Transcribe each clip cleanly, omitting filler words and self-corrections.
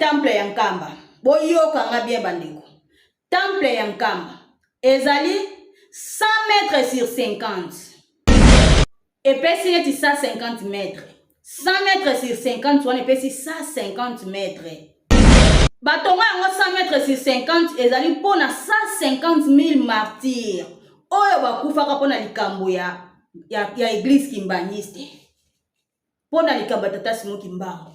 temple ya Nkamba, boyoka nga bien bandeko. Temple ya Nkamba ezali 100 mètres sur 50. Epesi neti 150 mètres. 100 mètres sur 50 wana epesi 150 mètres. Batonga yango 100 mètres sur 50 ezali mpo na 150 000 martyrs oyo bakufaka mpo na likambo ya église kimbanguiste, mpo na likambo ya tata Simon Kimbangu.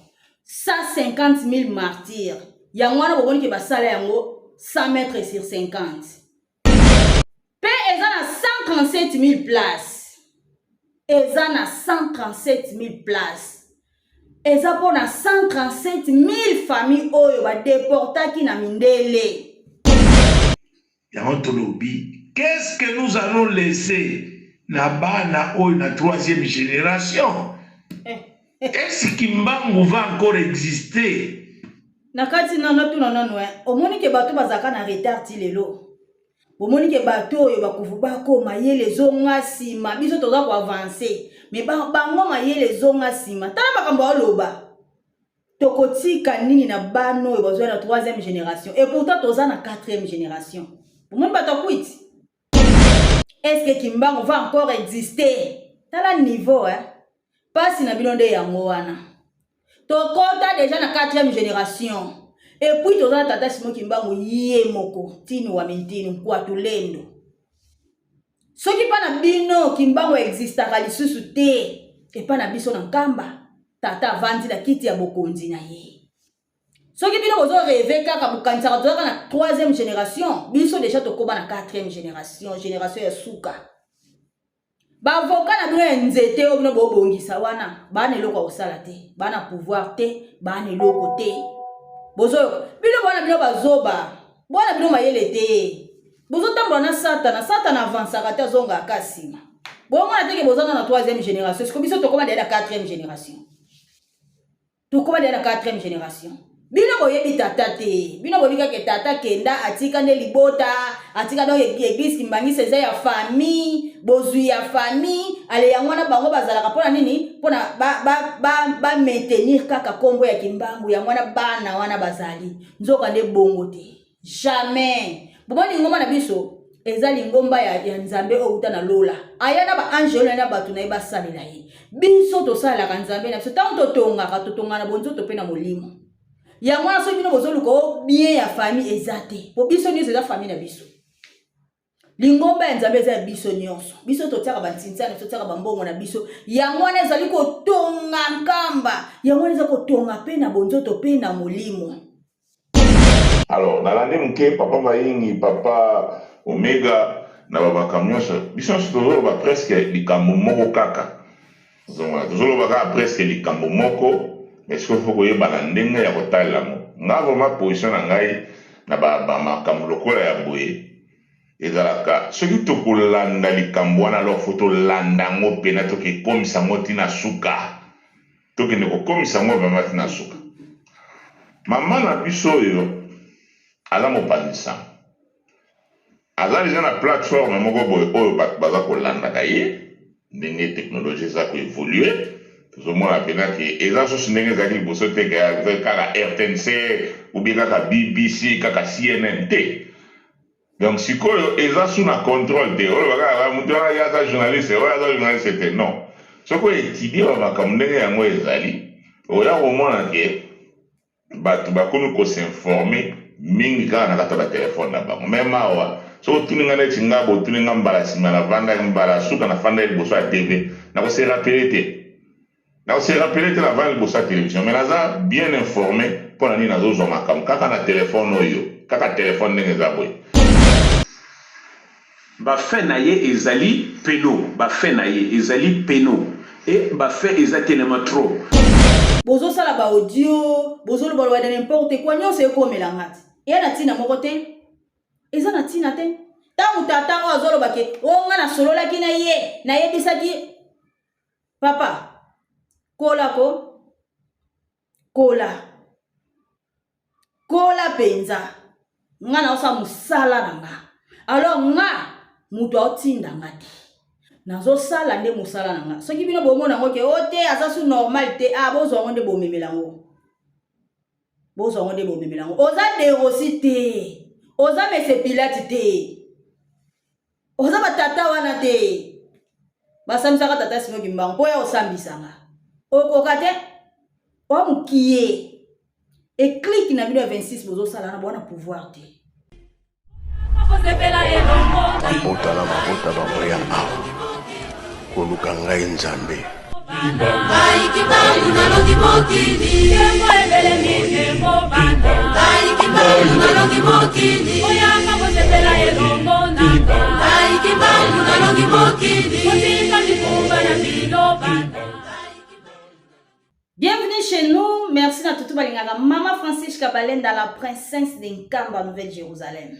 150 000 martyrs yango wana bomoni ke basala yango 100 mètres sur 50. Mpe eza na 137 000 place, eza na 137 000 place, eza mpo na 137 000 famille oyo badeportaki na mindele. Yango tolobi, qu'est-ce que nous allons laisser na bana oyo na troisième génération? Est-ce Kimbangu va encore exister? Na kati nano tuna nano, omoni ke bato bazalaka na retard ti lelo. Bomoni ke bato oyo bakufu bako mayele ezonga nsima, biso toza koavancer, mais bango mayele ezonga nsima. Tala makambo aloba: tokotika nini na bana oyo bazwa na troisième génération? Et pourtant toza na quatrième génération. Bomoni bato akwiti. Est ce que Kimbangu va encore exister? Tala niveau, eh? Mpasi na bino nde yango wana. Tokɔta déjà na quatrième génération et puis toza na tata Simon Kimbangu ye moko, tini wa mintini nkwatulendo. Soki mpa na bino Kimbangu existaka lisusu te, epa na biso na Nkamba tata avandi na kiti ya bokonzi na ye. Soki bino bozorêver kaka, bokanisaka tozaka na troisième génération, biso déjà tokóma na quatrième génération, génération ya suka. Bavoka na bino ya nzete oyo bino bobongisa wana, bana eloko ya kosala te, bana pouvoir te, bana eloko te. Bozoyoka bino, bwana bino bazoba, bwana bino mayele te, bozotambola na Satana. Satana avansaka te, azongaka nsima. Bomona teke boza na troisième génération, siko biso tokóma deya na quatrième génération, tokóma deya na quatrième génération. Bino boyebi tata te. Bino boyebi kaka tata kenda, atika nde libota, atika donc église kimbanguiste eza ya famille, bozwi ya famille. Ale yango wana bango bazalaka mpona nini? Mpona bamaintenir ba, ba kaka nkombo ya Kimbangu. Yango wana bana wana bazali nzoka nde bongo te, jamais. Bomoni, lingomba na biso eza lingomba ya Nzambe oyo uta na lola, aya na baangelo na bato na ye basalela ye. Biso tosalelaka Nzambe na biso. Ntango totongaka, totongaka na bonzoto mpe na molimo. Yango wana soki bino bozoluka o bien ya famille, eza te, po biso nyonso eza famille na biso. Lingomba ya Nzambe eza ya biso nyonso. Biso totiaka bantintia na biso, totiaka bambongo na biso. Yango wana ezali kotonga Nkamba, yango wana eza kotonga mpe na bonzoto mpe na molimo. Alors nalandi moke papa Mayingi, papa Omega na bamakambo nyonso. Biso nyonso tozoloba presque likambo moko kaka. Ozomona, tozoloba kaka presque likambo moko, mais sikoyo faut koyeba na ndenge ya kotalela yango. Nga vraiment, position na ngai na bamakambo lokola ya boye ezalaka: soki tokolanda likambo wana, alors faut tolanda yango mpena, tokekomisa yango ntina suka, tokende kokomisa yango vraiment ntina suka. Mama na biso oyo aza mopanzi sango, aza deja na plateforme moko boye oyo bato baza kolandaka ye. Ndenge technologie eza koévoluer, tozomona mpena ke eza susu ndenge ezalaki liboso te, kaka RTNC ou bien kaka BBC, kaka CNN te. Donc sikoyo eza su na contrôle te oyo kaka moto wana ye aza journaliste, oyo aza journaliste te. Non, soki oétudier bamakambo ndenge yango ezali, oya komona ke bato bakomi kos'informer mingi kaka na kati ya batelefone na bango. Même awa, soki otuni nga neti nga, botuni nga mbala nsima navandaki, mbala suka nafandaki liboso ya TV, nakose rappeler te, nakose rappeler te navandi liboso ya télévision. Mais naza bien informé. Mpo na nini? Nazozwa makambo kaka na telefone oyo, kaka telefone ndenge eza boye. Bafaits na ye ezali pénaux, bafaits na ye ezali pénaux e bafaits eza telema trop. Bozosala baaudio, bozolobaloba de n'importe quoi. Nyonso ekomelanga te, eya na ntina moko te, eza na ntina te. Ntango tata oyo azoloba ke o nga nasololaki na ye, nayebisaki papa kola ko kola kola mpenza, nga naosala mosala na nga. Alors nga moto aotinda nga te, nazosala nde mosala na nga. Soki bino bomona yango ke o te, aza su normal te, a bozwa yango nde bomemela yango. Bozwa yango nde bomemela yango. Oza derosi te, oza mese pilate te, oza batata wana te. Basambisaka tata Simon Kimbangu mpo ya osambisanga okoka te, oa mokie eklike na bino ya 26 bozosala na bwana pouvoir te. Mabota na mabota bakoya awa koluka ngai Nzambe. Ngai Kimbangu nalongi mokili. Nkembo ebelemi nkembo bana. Ngai Kimbangu nalongi mokili. Boyaka bosepela elongo na nga. Ngai Kimbangu nalongi mokili. Botika mikumba na bino bana. Bienvenue chez nous. Merci na tutu balingaka Mama Francisca Balenda, la princesse de Nkamba, Nouvelle-Jérusalem.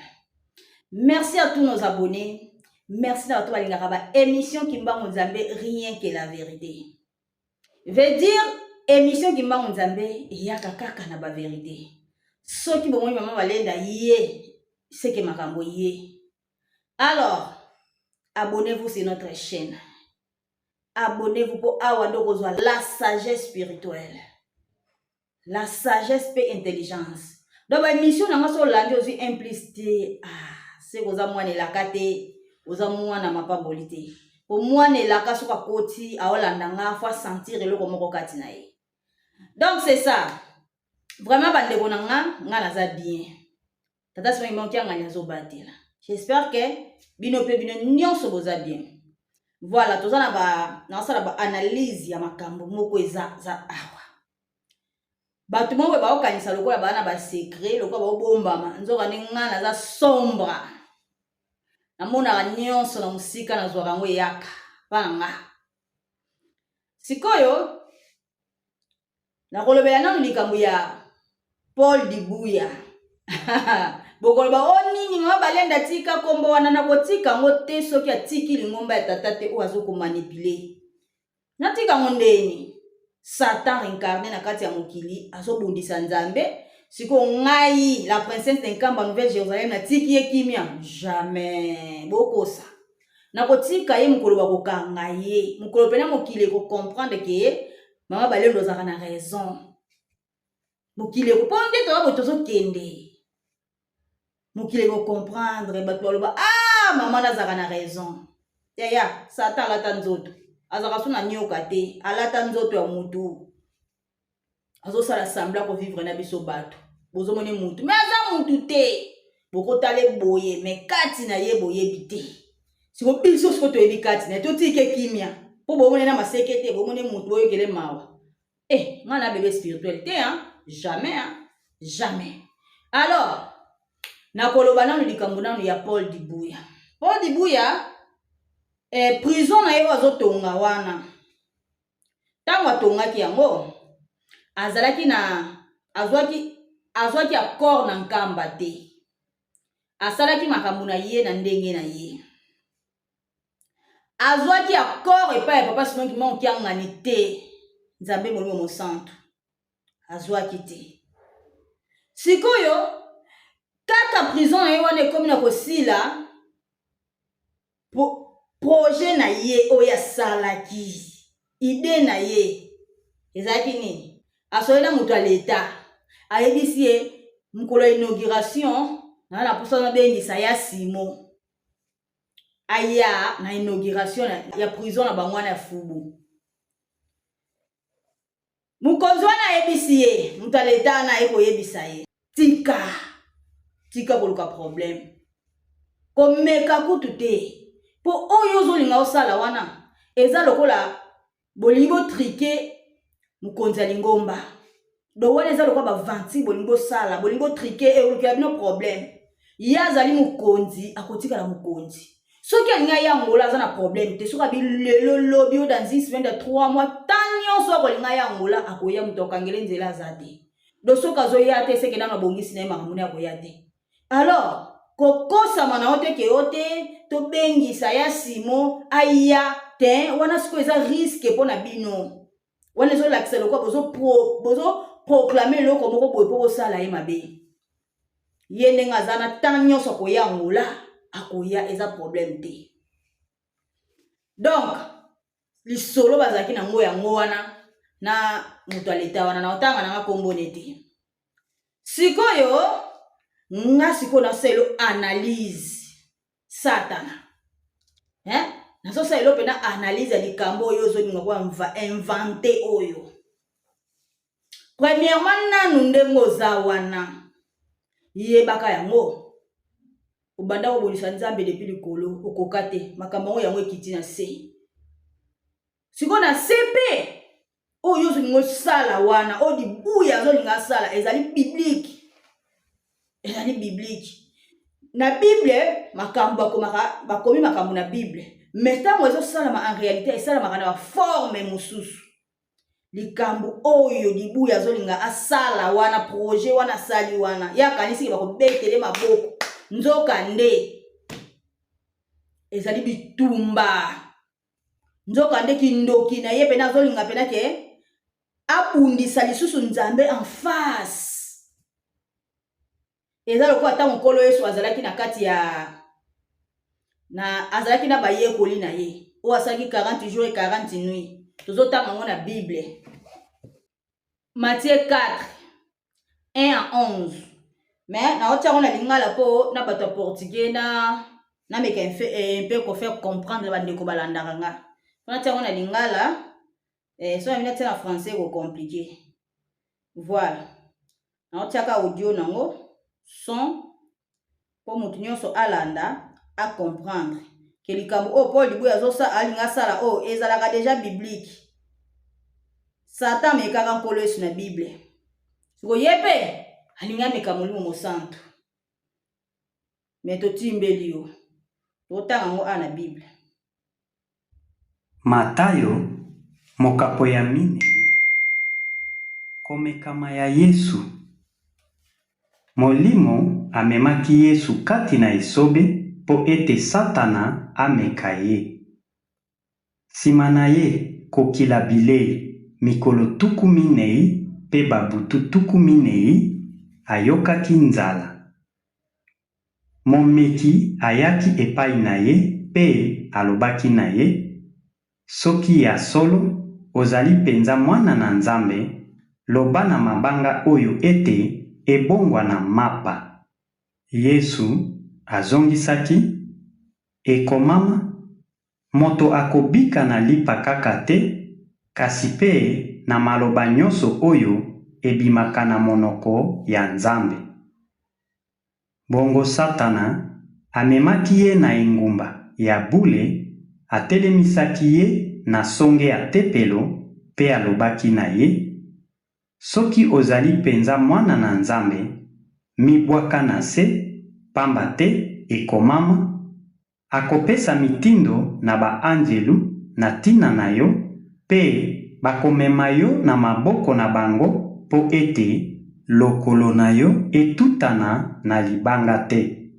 Merci à tous nos abonnés. Merci na bato balingaka ba émission Kimbangu Nzambe, rien que la vérité. Veut dire émission Kimbangu Nzambe eyaka kaka na ba vérité. Soki bomoni Mama Balenda ye, seke makambo ye. Alors, abonnez-vous sur notre chaîne. Abonnez-vous po awa nde okozwa la sagesse spirituelle. La sagesse pe intelligence. Donc ba émission na nga so olandi ozwi un plus te. Ah, seko oza mwana elaka te, oza mwana mapamboli te. Po mwana elaka soki akoti aolanda nga faut sentir eloko moko kati na ye. Donc c'est ça. Vraiment bandeko na nga, nga naza bien. Tata Simon Kimbangu Kiangani azobatela. J'espère que bino pe bino nyonso boza bien. Voilà, toza na ba nasala ba analyse ya makambo moko eza za awa. Bato moko boye baokanisa lokola baa na ba secret, lokola baobombama, nzoka nde nga naza sombre. Namonaka nyonso na mosika, nazwaka yango eyaka mpa na nga. Sikoyo Nakolobela nanu likambo ya Paul Dibuya. Bokoloba o oh, nini mama Balenda tika kombo wana, nakotika yango te soki atiki lingomba ya tata te oyo azokomanipule. Natika yango ndeni? Satan reincarne na kati ya mokili azobundisa Nzambe. Sikoyo ngai la princesse de Nkamba Nouvelle Jérusalem natiki ye kimia? Jamais. Bokosa. Nakotika ye mokolo bakokanga ye, mokolo pena mokili ekocomprendre ke mama Balendo azalaka na raison. Mokili eko po nde toza boye tozokende, mokili ekocomprendre, bato baloba ah mama nazalaka na raison. Yaya Satan alata nzoto, azalaka so na nyoka te, alata nzoto ya mutu, azosala semblant ko vivre na biso bato. Bozomoni mutu me aza mutu te, bokotala boye me kati na ye boyebi te. Siko biso siko toyebi kati na ye, totike kimia po bomoni na maseke te, bomoni mutu boyokele mawa. Eh, nga na bebe spirituel te hein? Jamais hein? Jamais. Alors nakoloba nanu likambo nanu ya Paul Dibuya. Paul Dibuya eh, prison na ye oyo azotonga wana, ntango atongaki yango azalaki na azwaki azwaki accord na Nkamba te, asalaki makambo na ye na ndenge na ye, azwaki accord epai ya papa Simon Kimbangu Kiangani te, Nzambe Molimo Mosantu azwaki te. Sikoyo kaka prison na ye wana ekomi na kosila, projet na ye oyo asalaki, idée na ye ezalaki nini? Asoyi na moto ya leta, ayebisi ye mokolo ya inauguration na na posa nabengisa ya Simo aya na inauguration ya prison na bango wana ya Fubu. Mokonzi wana ayebisi ye, moto ya leta wana aye koyebisa ye, tika tika koluka problème, komeka kutu te, po oyo ozolinga osala wana eza lokola bolingi botrike mokonzi ya lingomba. Do wana eza lokola bavanti bolingi bosala, bolingi botrike, ekolukela bino problème. Ye azali mokonzi, akotikala mokonzi. Soki alingi aya Angola aza na problème te, soki abi lelo lobi oyo dans une semaine de 3 mois, tant nyonso akolinga aya Angola akoya, moto akokangele nzela aza te. Do soki azoya te seke nano abongisi na ye makambo ne akoya te. Alors kokosama na yo te ke yo te tobengisa ya Simo aya te, wana sikoyo eza risque mpo na bino. Wana ezolakisa lokola bozo proclamer eloko moko boye mpo bosala ye mabe. Ye ndenge aza na temps nyonso akoya Angola, akoya, eza problème te. Donc lisolo bazalaki nango yango wana na moto ya leta wana, na otanga nanga kombo ne te. Sikoyo nga sikoyo nasala analyse satana hein? Nazosala elo mpena analyse ya likambo oyo ozolinga ko invente oyo. Premièrement nanu ndenge oza wana yebaka yango obanda kobongisa Nzambe depuis likolo okoka te makambo yango yango ekiti na se sikoyo na se mpe oyo ozolinga osala wana oyo dibuya azolinga asala ezali biblique ezali biblique na bible makambo bakomaka bakomi makambo na bible mais ntango ezosalama en réalité esalamaka na baforme mosusu likambo oyo dibuya azolinga asala wana projet wana asali wana ye akanisiki bakobetele maboko nzoka nde ezali bitumba nzoka nde kindoki na ye pena azolinga pena ke abundisa lisusu nzambe en face eza lokola ntango nkolo yesu azalaki na kati ya na azalaki na bayekoli na ye oyo asalaki 40 jours et 40 nuits tozotanga yango na bible Matthieu 4 1 à 11 mais naotia yango na lingala mpo na bato ya portugais na nameka mpe kofaire comprendre bandeko balandaka nga mpo natia yango na lingala eh, so na natia na français ekocomplike voilà naotiaka audio nango son mpo moto nyonso alanda a comprendre ke likambo oyo Paul Dibuya azosa alinga asala oyo ezalaka deja biblique. Satan amekaka Nkolo Yesu na Bible. Siko ye mpe alingi ameka Molimo Mosantu. Me totimbeli yo. Totanga yango awa na Bible. Matayo, mokapo ya minei. Komekama ya Yesu. Molimo amemaki Yesu kati na esobe mpo ete Satana ameka Ye. Sima na Ye kokila bilei mikolo 40 mpe babutu 40, ayokaki nzala. Momeki ayaki epai na ye mpe alobaki na ye, Soki ya solo ozali penza Mwana na Nzambe, loba na mabanga oyo ete ebongwana mapa. Yesu azongisaki, Ekomama, Moto akobika na lipa kaka te, kasi mpe na maloba nyonso oyo ebimaka na monoko ya Nzambe. Bongo Satana amemaki ye na engumba ya bule, atelemisaki ye na songe ya Tempelo mpe alobaki na ye, Soki ozali penza Mwana na Nzambe, mibwaka na se, pamba te ekomama, Akopesa mitindo na ba-anjelu na tina na yo, mpe bakomema yo na maboko na bango mpo ete lokolo na yo etutana na libanga te.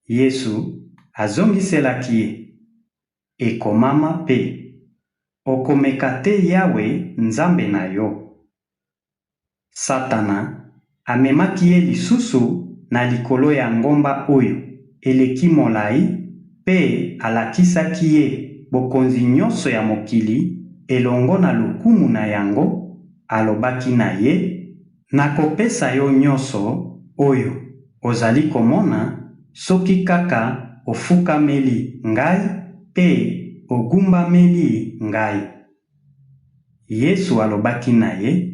Yesu azongiselaki ye, Ekomama mpe, Okomeka te Yawe, Nzambe na yo. Satana amemaki ye lisusu na likolo ya ngomba oyo eleki molayi mpe alakisaki ye bokonzi nyonso ya mokili elongo na lokumu na yango, alobaki na ye, Nakopesa yo nyonso oyo ozali komona soki kaka ofukameli ngai mpe ogumbameli ngai. Yesu alobaki na ye,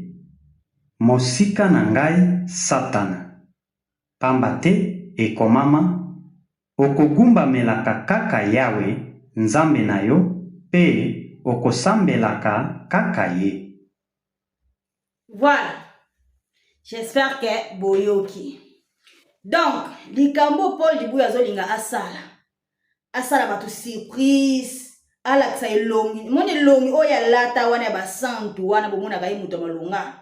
Mosika na ngai, Satana! Pamba te ekomama, Okogumbamelaka kaka Yawe, Nzambe na yo, mpe okosambelaka kaka Ye. Voilà. J'espère que boyoki. Donc, likambo Paul Dibuya azolinga asala. Asala bato surprise, alakisa elongi. Moni elongi oyo alata wana ya basantu wana bomonaka ye moto ya malonga.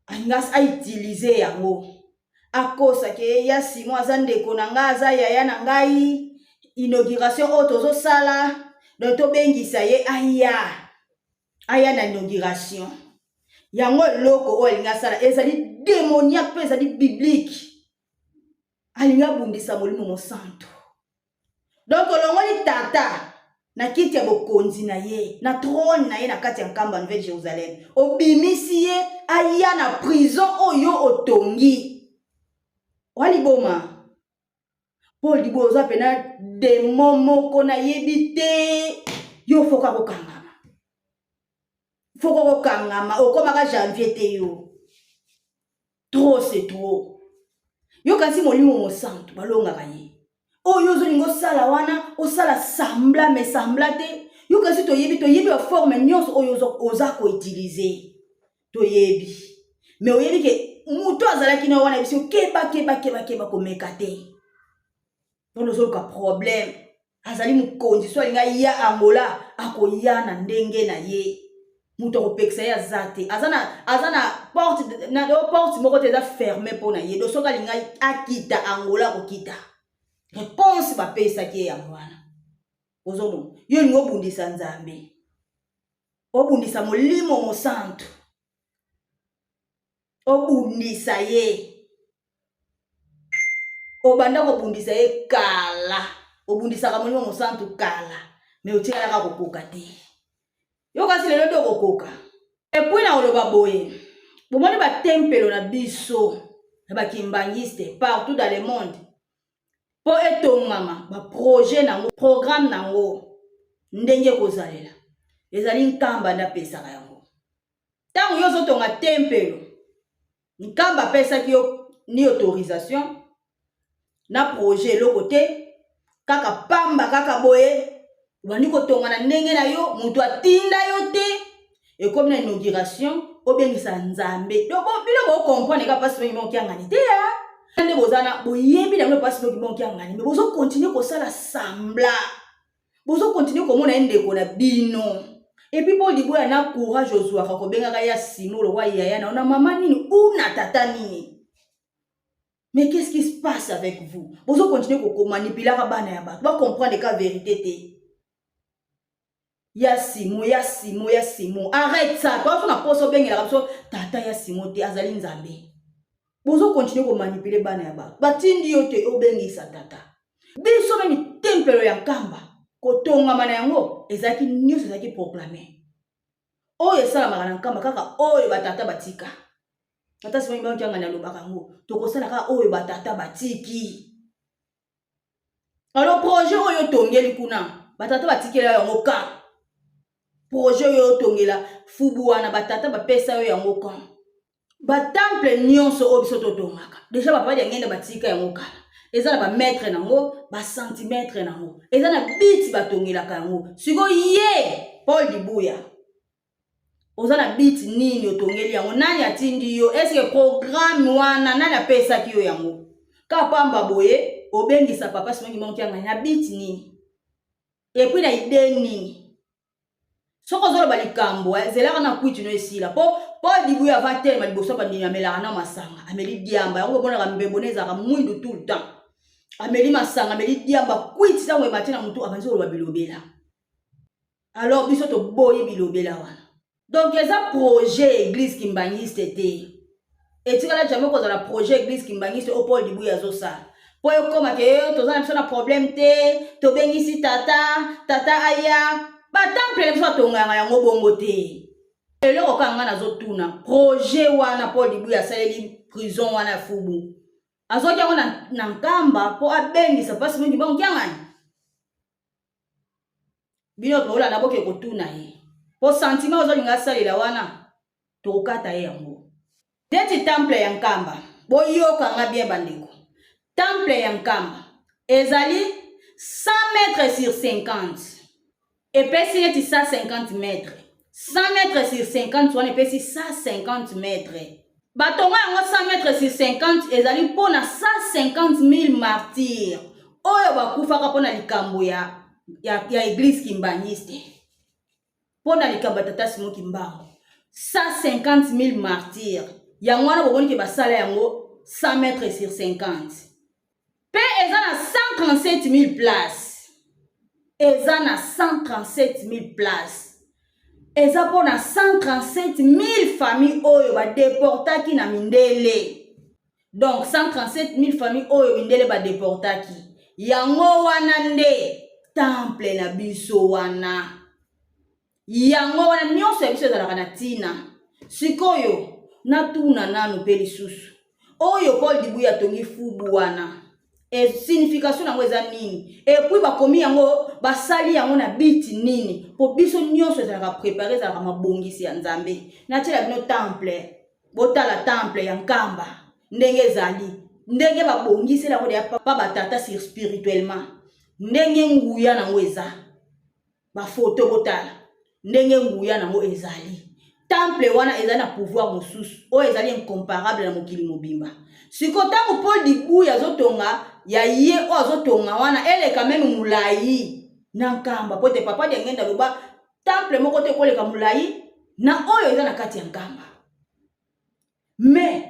Alinga a utiliser yango. Akosa ke ya Simon aza ndeko na ngai, aza yaya na ngai. Inauguration oyo tozosala, donc tobengisa ye aya. Aya na inauguration. Yango eloko oyo alingi asala ezali démoniaque mpe ezali biblique. Alingi abundisa Molimo Mosantu. Donc olongoli tata na kiti ya bokonzi na ye, na trône na ye na kati ya nkamba Nouvelle Jérusalem. Obimisi ye aya na prison oyo otongi waliboma Paul Dibo oza pena demo moko nayebi te yo foka kokangama foko kokangama okomaka janvier te yo trop c'est trop yo kasi molimo mosantu balongaka ye oyo ozolinga osala wana osala sambla me sambla te yo kasi toyebi toyebi baforme nyonso oyo oza koutilize toyebi me oyebi ke moto azalaki na wana biso keba keba keba keba komeka te mpona ozoluka problème azali mokonzi so alingi aya angola akoya na ndenge na ye moto akopekisa ye aza te aza na, aza na porte, na, porte moko te eza ferme mpo na ye do soki alingi akita angola akokita reponse bapesaki ye yango wana ozomona yo olingi obundisa nzambe obundisa molimo mosantu obundisa ye obanda kobundisa ye kala obundisaka molimo mosantu kala me otikalaka kokoka te yo kasi lelo nde okokoka epui na koloba boye bomoni batempelo na biso na bakimbangiste partout dans le monde mpo etongama baprojet na yango programme na yango ndenge ekozalela ezali nkamba nde apesaka yango ntango yo ozotonga tempelo nkamba apesaki yo ni autorisation na projet eloko te kaka pamba kaka boye obandi kotonga na ndenge na yo moto atinda yo te ekomi na inauguration obengisa nzambe bino bocomprendre kaka mpasi bongi mokiangani te ya nde boza na boyebi na bino mpasi bongi mokiangani me bozokontinue kosala sambla bozokontinue komona ye ndeko na bino epuis mpo liboya na courage ozwaka kobengaka ya simo lokwa yaya na yo na mama nini ou na tata nini Mais qu'est-ce qui se passe avec vous? Bozo continuer ko manipulaka bana ya bato. Ba comprendre ka vérité te. Ya Simo, ya Simo, ya Simo. Arrête ça. Toi, na poso bengelaka biso tata ya Simo te azali Nzambe. Bozo continuer ko manipuler bana ya bato. Batindi yo te obengisa tata. Biso meme tempelo ya Nkamba kotongama na yango ezalaki nyonso ezalaki proclame. Oyo esalamaka na Nkamba kaka oyo batata batika. Tata Simon Kimbangu Kiangani alobaka yango, tokosala kaka oyo batata batiki. Alors projet oyo otongeli kuna, batata batikela yango ka. Projet oyo otongela fubu wana, batata bapesa yo yango ka. Ba temple nyonso oyo biso totongaka, deja bapapa Diangenda batika yango kala. Eza na ba mètre nango, ba centimètre nango. Eza na biti batongelaka yango. Sikoyo ye Paul Dibuya oza na bit nini otongeli yango nani atindi yo eske programme wana nani apesaki yo yango ka pamba boye obengisa papa Simon Kimbangu Kiangani na bit nini epuis na idee nini soki ozoloba likambo eh, zelaka na kwiti no esila po Paul Dibuya ava telema liboso bandimi amelaka na masanga ameli diamba yango bomonaka mbembo ne ezalaka mwindu tout le temps ameli masanga ameli diamba kwiti ntango emati na motu abandi koloba bilobela alors biso toboyi bilobela wana donc eza projet église kimbangiste te etikala jamais kozala projet église kimbangiste oyo Paul Dibuya azosala mpo ekoma ke eh, toza na biso na problème te tobengisi tata tata aya batemple na biso batongaka yango bongo te eloko kaka ngai nazotuna projet wana Paul Dibuya asaleli prison wana ya fubu azwaki yango na, na nkamba mpo abengisa mpasi mingi bango kiangani bino tolanda boke kotuna ye po sentiment ozolinga asalela wana tokokata ye yango neti temple ya nkamba boyoka nga bien bandeko temple ya nkamba ezali 100 mètres sur 50 epesi neti 150 mètres 100 mètres sur 50 wana epesi 150 mètres batonga yango 100 mètres sur 50 ezali mpo na 150 000 martyrs oyo bakufaka mpo na likambo ya, ya, ya eglise kimbangiste mpo na likambo ya tata Simon Kimbangu 150 000 martyrs yango wana bomoni ke basala yango 100 mètres sur 50 mpe eza na 137 000 place eza na 137 000 place eza mpo na 137 000 famille oyo badeportaki na mindele donc 137 000 famille oyo mindele badeportaki yango wana nde temple na biso wana yango wana nyonso ya biso ezalaka na ntina sikoyo natuna nanu mpe lisusu. Oyo Paul Dibuya atongi fubu wana e signification yango eza nini? Et puis bakomi yango basali yango na biti nini? Po biso nyonso ezalaka prepare, ezalaka mabongisi ya Nzambe. Natiela bino temple, botala temple ya Nkamba ndenge ezali, ndenge babongisela yango deya pa batata sur spirituellement, ndenge nguya nango eza. Ba photo botala ndenge nguya nango ezali. Temple wana ezali na pouvoir mosusu oyo ezali incomparable na mokili mobimba. Siko ntango Paul Dibuya azotonga ya ye oyo azotonga wana eleka meme molayi na Nkamba, po ete Papa Diangenda aloba temple moko te ekoleka molayi na oyo eza na kati ya Nkamba. Mais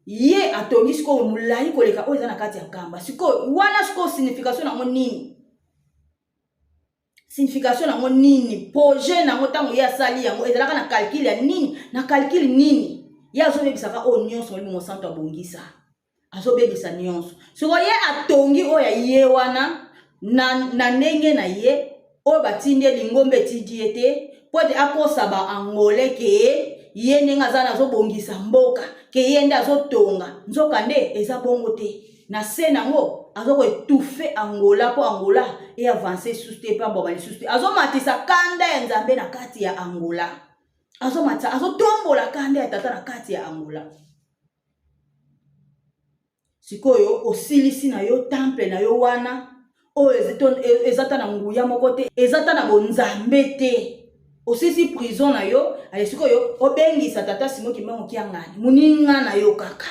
ye atongi sikoyo molayi koleka oyo eza na kati ya Nkamba. Sikoyo wana sikoyo signification nango nini? Signification nango nini? Projet nango ntango ye asali yango ezalaka na calcul ya nini? Na calcul nini? Ye azobebisaka oyo nyonso Molimo Mosantu abongisa, azobebisa nyonso. Soko ye atongi oyo ya ye wana na ndenge na ye oyo batindi ye, lingomba etindi ye te mpo ete akosa ba Angolais ke ye ndenge aza na azobongisa mboka, ke ye nde azotonga. Nzoka nde eza bongo te. Na se nango aza ko étouffer Angola mpo Angola e avancer lisusu te, epambwama lisusu te. Azomatisa kanda ya Nzambe na kati ya Angola, azomatisa, azotombola kanda ya tata na kati ya Angola. Sikoyo osilisi na yo temple na yo wana oyo eza ta na nguya moko te, eza ta na bonzambe te. Osilisi prison na yo, ale sikoyo obengisa tata Simon Kimbangu Kiangani, moninga na yo kaka,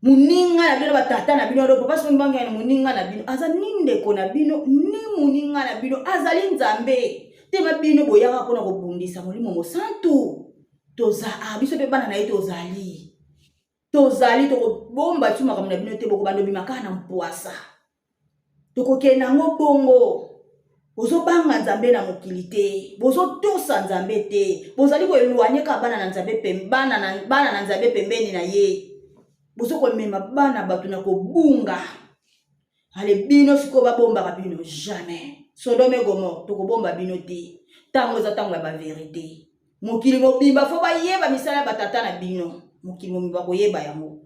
moninga na bino, batata na bino, papa Simon Kimbangu Kiangani moninga na bino, aza ni ndeko na bino ni moninga na bino, azali Nzambe te. Ma bino boyaka mpona kobundisa Molimo Mosantu. Toza biso mpe bana na ye, tozali, tozali tokobomba ti makambo na bino te, bokobanda obima kaka na mpwasa, tokokende yango bongo. Bozobanga Nzambe na mokili te, bozotosa Nzambe te, bozali koeloigne kaka bana na Nzambe pem, bana na, bana na Nzambe pembeni na ye, bozokomema bana bato na kobunga. Ale bino sikoyo babombaka bino jamais. Sodome et Gomorrhe, tokobomba bino te. Ntango eza ntango ya ba verite. Mokili mobimba fo bayeba misala ya batata na bino. Mokili mobimba koyeba yango.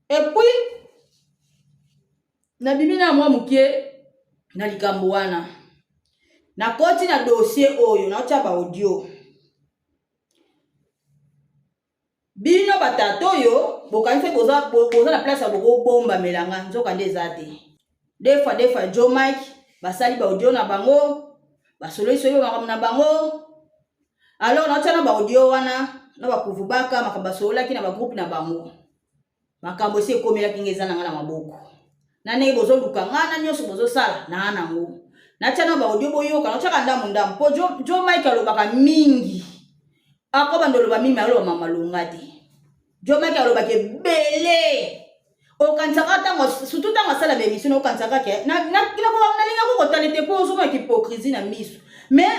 Et puis nabimi na mwa moke na likambo wana, nakoti na dossier oyo, naotia ba audio. Bino batata oyo bokanisi boza, boza na place ya bokobombamela nga, nzoka nde eza te. Des fois, des fois Joe Mike basali ba audio na bango, basololi soli makambo na bango. Alors naotia na ba audio wana na bakuvubaka makambo basololaki na ba groupe na bango. Makambo esi ekomelaki nga, eza na nga na maboko. Na ndenge bozoluka nga na nyonso bozosala na nango. Natia na ba audio boyoka, naotiaka ndambu ndambu po Joe Mike alobaka mingi. Akobanda oloba mingi, aloba mama malonga te. Joe Mike alobaka ebele. Okanisaka ntango, surtout ntango asala ba émission, okanisaka ke nalingaka kotala te po ozomona hypocrisie na miso. Mais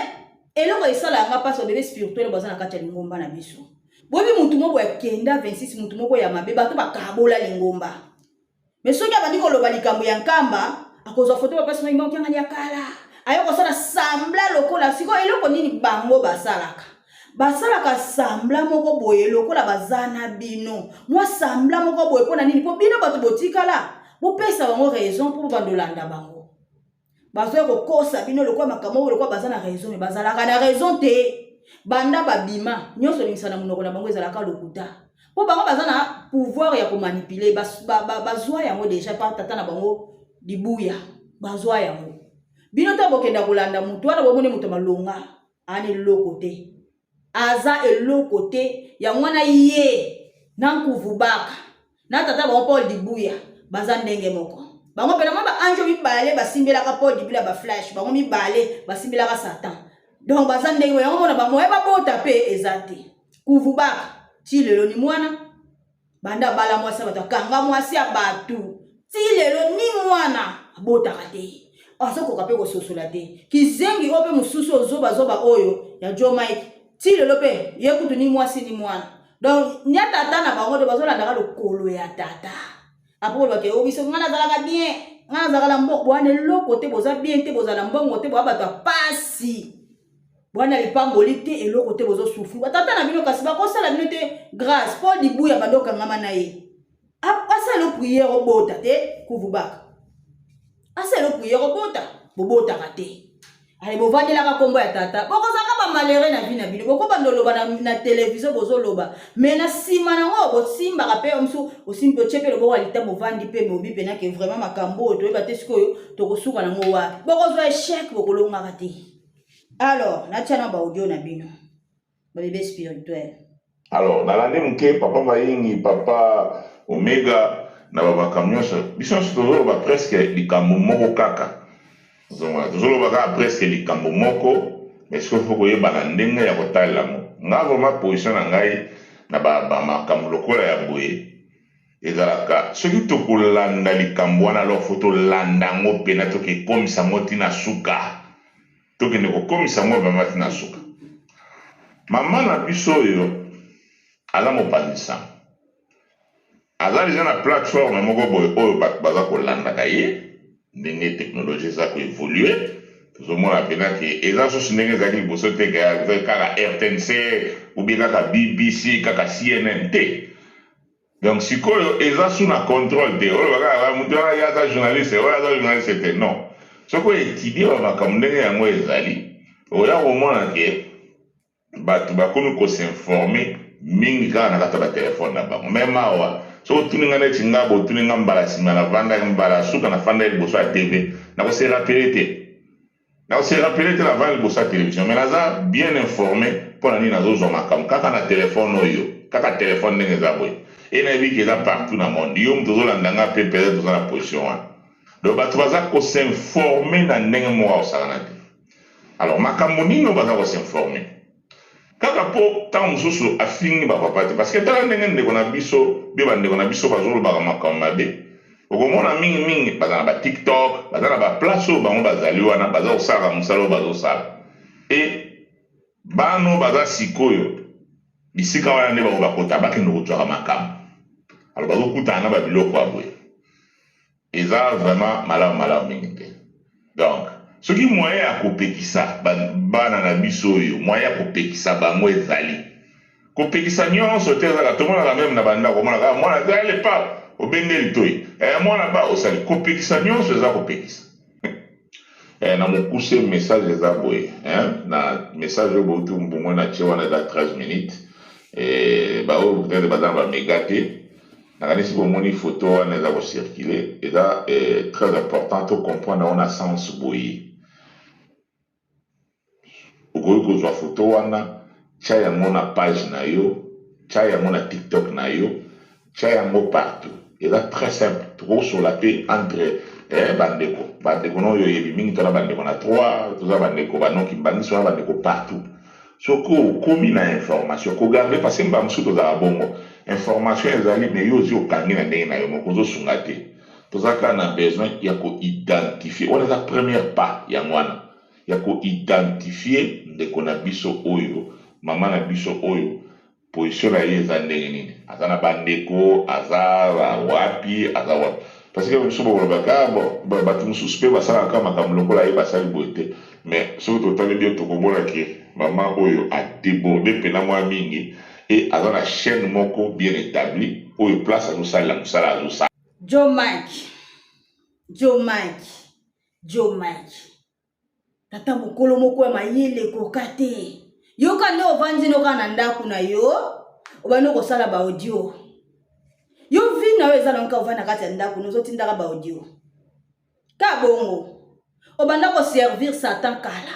eloko esala yanga mpasi, babebe spirituel baza na kati ya lingomba na biso. Boyebi mutu moko ya kenda 26, mutu moko ya mabe, bato bakabola lingomba. Mais soki abandi koloba likambo ya Nkamba, akozwa foto papa Simon Kimbangu Kiangani ya kala, aye kosala sambla lokola sikoyo. Eloko nini bango basalaka? Basalaka sambla moko boye lokola baza na bino, mwa sambla moko boye. Mpo na nini? Mpo bino bato botikala bopesa bango raison mpo bandolanda bango. Bazoya kokosa bino lokola makambo oyo, lokola baza na raison, mais bazalaka na raison te. Banda babima nyonso ebimisa na monoko na bango ezalaka lokuta, mpo bango baza na pouvoir ya komanipuler. Bazwa yango deja par tata na bango Dibuya, bazwa yango. Bino ntango bokenda kolanda motu wana, bomoni moto malonga ana eloko te, aza eloko te. Yango wana ye na Nkuvubaka na tata bango Paul Dibuya baza ndenge moko. Bango mpe namoni baange mibale basimbelaka Paul Dibuya ba flash, bango mibale basimbelaka Satan. Donc baza ndenge moko. Yango mona bamoye babota mpe eza te. Kuvubaka ti lelo ni mwana, banda abala mwasi ya bato, akanga mwasi ya bato ti lelo ni mwana abotaka te, azokoka mpe kososola te. Kizengi oyo mpe mosusu ozobazoba oyo ya Joe Mike, ti lelo mpe ye kutu ni mwasi ni mwana. Donc nya tata na bango to bazolandaka lokolo ya tata. Apo kolobaka o biso ngai nazalaka bien, ngai nazalaka na mbongo, bwana eloko te, boza bien te, bozala na mbongo te, boya bato ya pasi, bwana lipamboli te, eloko te, bozosufri. Batata na bino kasi bakosala bino te grâce. Mpo Dibuya bando okangama na ye. Asala yo prière obota te kuvubaka. Asala yo prière obota, bobotaka te. Ale bovandelaka kombo ya tata. Bokozalaka ba malheureux na vie na bino. Bokobanda oloba na, na television bozoloba. Mais na sima nango bosimbaka pe mosusu osimbi otie pe loboko ya litambo ovandi pe mobi pena ke vraiment makambo oyo toyeba te sikoyo tokosuka nango wapi. Bokozwa echec bokolongaka te. Alors, natia na ba audio na bino. Ba bebe spirituel. Alors nalandi moke papa Mayingi, papa Omega na ba makambo nyonso, biso nyonso tozoloba presque likambo moko kaka. Ozomona tozoloba kaka presque likambo moko, mais sikoyo faut koyeba na ndenge ya kotalela yango. Nga vraiment position na ngai na ba, ba makambo lokola ya boye ezalaka soki tokolanda likambo wana alors faut tolanda yango pena tokekomisa yango ti na suka. Tokende kokomisa yango vraiment ti na suka. Mama na biso oyo aza mopanzi sango. Aza deja na plateforme moko boye oyo bato baza kolandaka ye ndenge technologie eza ko evoluer. Tozomona pena ke eza susu ndenge ezalaki liboso te ke kaka RTNC ou bien kaka BBC, kaka CNN te. Donc sikoyo eza sous na controle te oloba kaka mutu wana ye aza journaliste oyo aza journaliste te non soki o etudie ba makambo ndenge yango ezali oya komona ke bato bakomi ko s'informer mingi kaka na kati ya ba telefone na bango mais mawa soki otuni nga neti nga botuni nga mbala nsima navandaki mbala suka nafandaki liboso ya TV nako se rappeler te Nako se rappeler te navandi liboso ya television mais naza bien informe pona nini nazozwa makambo kaka na telephone oyo kaka telephone ndenge eza boye et nayebi ke eza partout na monde yo moto ozolanda nga pe peut-etre oza na position wana donc bato baza ko s'informer na ndenge moko ya kosakana te alors makambo nini oyo baza ko s'informer Kaka po tango mosusu afingi ba papa te parce que tala ndenge ndeko na biso be ba ndeko na biso bazolobaka makambo mabe okomona mingi mingi baza na ba tiktok baza na ba place oyo bango bazali wana baza kosalaka mosala oyo bazosala et bana oyo baza sikoyo bisika wana nde bango bakota bakende kozwaka makambo alors bazokutana na ba biloko ya boye Eza vraiment malamu malamu mingi te. Donc soki moyen ya kopekisa bana na biso oyo moyen ya kopekisa bango ezali. Kopekisa nionso te ezaka tomonaka meme na ba ndako omonaka ah mwana te allez pa obende litoyi eh mwana ba osali kopekisa nionso eza kopekisa. Eh na mokuse message eza boye hein na message oyo bowuti bomoni na tie wana eza 13 minutes eh ba oyo peut-être baza na ba mega te nakanisi bomoni photo wana eza ko circuler eza eh, très important to comprendre yango na sens boye Okoki kozwa foto wana, tia yango na page na yo, tia yango na tiktok na yo, tia yango partout. Eza très simple. Tokoki kosolola pe entre eh, ba ndeko. Ba ndeko na oyo oyebi mingi, toza na ba ndeko na Troyes, toza ba ndeko ba non kimbanguiste, toza na ba ndeko partout. Soki okomi na information, ko garder parce que mbala mosusu tozalaka bongo. Information ezali mais yo ozwi okangi na ndenge na yo moko, ozo sunga te. Toza kaka na besoin ya ko identifier. Wana eza première pas yango wana. Ya ko identifier ndeko na biso oyo, mama na biso oyo, position na ye eza ndenge nini? Aza na ba ndeko? Aza wapi? Aza wapi? Parce que biso bokolobaka ah bon, bato mosusu pe basalaka kaka makambo lokola ye basali boye te. Mais soki totali bien tokomona ke mama oyo a deborder pena mwa mingi et aza na chaine moko bien etablie oyo place azosalela mosala azosala. Joe Mike, Joe Mike, Joe Mike. Tata mokolo moko ya mayele ekoka te. Yoka nde ovandi no kaka na ndako na yo, obandi kosala ba audio. Yo vie na yo eza na ovandi na kati ya ndako, ozotindaka ba audio. Ka bongo. Obanda ko servir Satan kala.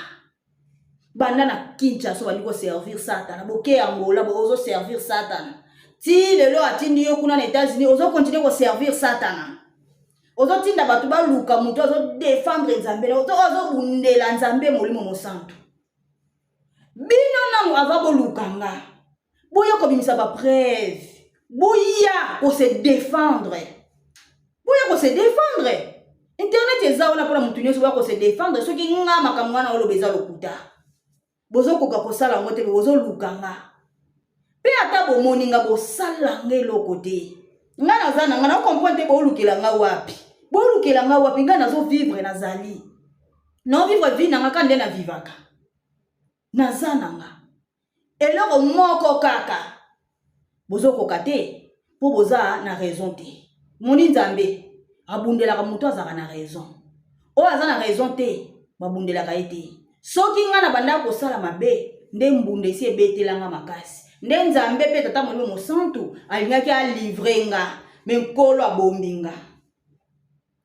Banda na Kinshasa obandi ko servir Satana, boke Angola ozo servir Satana. Ti lelo atindi yo kuna na Etats-Unis ozo continuer ko servir Satana. Ozotinda bato baluka moto azo defendre Nzambe, azobundela Nzambe molimo mosantu. Bino nanu avant boluka nga, boya kobimisa ba preuve, boya ko se defendre. Boya ko se defendre. Internet eza wana mpona moto nyonso, boya ko se defendre soki nga makambo wana oloba eza lokuta. Bozokoka kosala yango te, bozoluka nga. Pe ata bomoni nga bosala nga eloko te. Nga naza na nga na comprendre te bolukela nga wapi. Bolukela nga wapi nga nazo vivre nazali. Na vivre vie na nga ka nde na vivaka. Naza na nga. Eloko moko kaka. Bozokoka te po boza na raison te. Moni Nzambe abundelaka moto azalaka na raison. Oyo aza na raison te, babundelaka ye te. Soki nga na bandaka kosala mabe, nde mbunda esi ebetela nga makasi. Nde Nzambe pe Tata Molimo Mosantu alingaki a livrer nga, mais Nkolo abombi nga.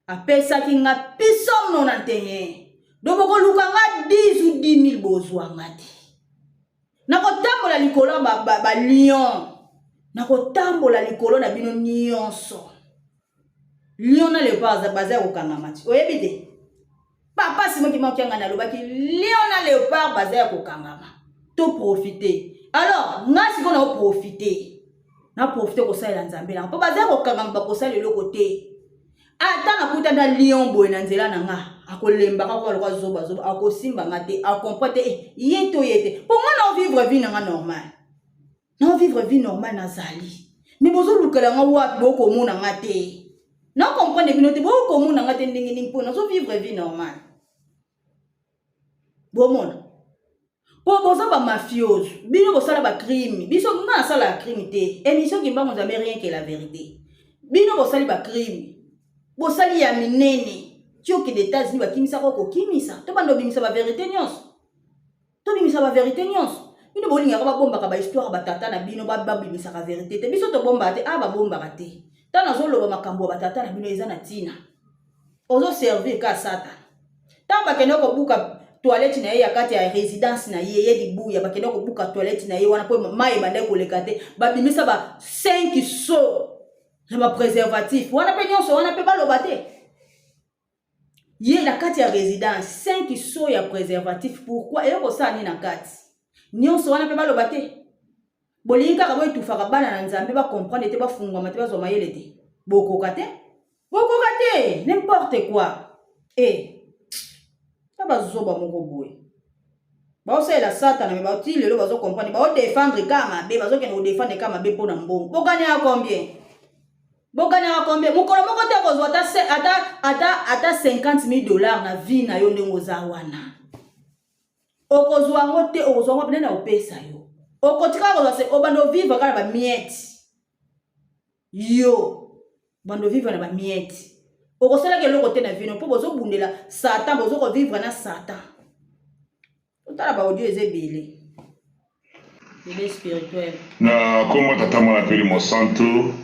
Apesaki nga psaume 91. Donc bokoluka nga 10 ou 10 000 bozwa nga te. Nakotambola likolo ya ba, ba, ba lion. Nakotambola likolo na bino nyonso. Lion na leopard baza ya kokangama ti. Oyebi te? Papa Simon Kimbangu Kiangani alobaki lion na leopard baza ya kokangama. To profiter. Alors, nga sikoyo na profiter. Na profiter kosalela Nzambe na nga. Po baza ya kokangama bakosala eloko te. Ata nakuta na lion boye na nzela na nga, akolemba kaka lokola zoba zoba, akosimba nga te, akomprendre te, eh, ye to ye te. Po nga na vivre vie na nga normal. Na vivre vie normal nazali. Mais bozolukela nga wapi bokomona nga te. Na comprendre bino te, bokomona nga te ndenge nini po nazo vivre vie normal. Bomona. Po boza ba mafios, bino bosala ba crime, biso nga nasala crime te. Émission Kimbangu Nzambe rien que la vérité. Bino bosali ba crime. Bosali ya minene. Ti okende États-Unis bakimisaka kokimisa. To bando bimisa ba vérité nyonso. Tobimisa ba verite nyonso. Bino bolingaka babombaka ba histoire ba tata na bino, babimisaka verite te. Biso tobombaka te, ah babombaka te. Tango nazoloba makambo ya ba tata na bino eza na tina. Ozo servir ka Satana. Tango bakende kobuka toilette na ye ya kati ya residence na ye, ye Dibuya, bakende kobuka toilette na ye wana po mayi ebandaki koleka te, babimisa ba 5 seaux ya ba preservatif wana pe nyonso wana pe baloba te. Ye na kati ya residence 5 seaux ya preservatif pourquoi eyo kosala nini na kati nyonso wana pe baloba te. Bolingi kaka bo etufaka bana na Nzambe ba comprendre te, bafungwama te, bazwa mayele te. Bokoka te, bokoka te, n'importe quoi. Eh, ta bazoba moko boye baosalela satana me bati lelo bazo comprendre, bao defendre kaka mabe, bazokende kodefendre kaka mabe mpo na mbongo. Bokanaka combien? Bokanaka combien? Mokolo moko te okozwa ata ata ata ata 50 000 dollars na vie na yo ndenge oza wana. Okozwa yango te, okozwa yango nani akopesa yo? Okotikala kozwa se obanda ovivre kaka na ba miettes. Yo banda ovivre na ba miettes. Okosalaka eloko te na vie no mpo bozobundela Satan, bozo kovivre na Satan. Otala ba audio eza ebele. Bebe spirituel. Na kombo Tata Mwana pe Elimo Santu,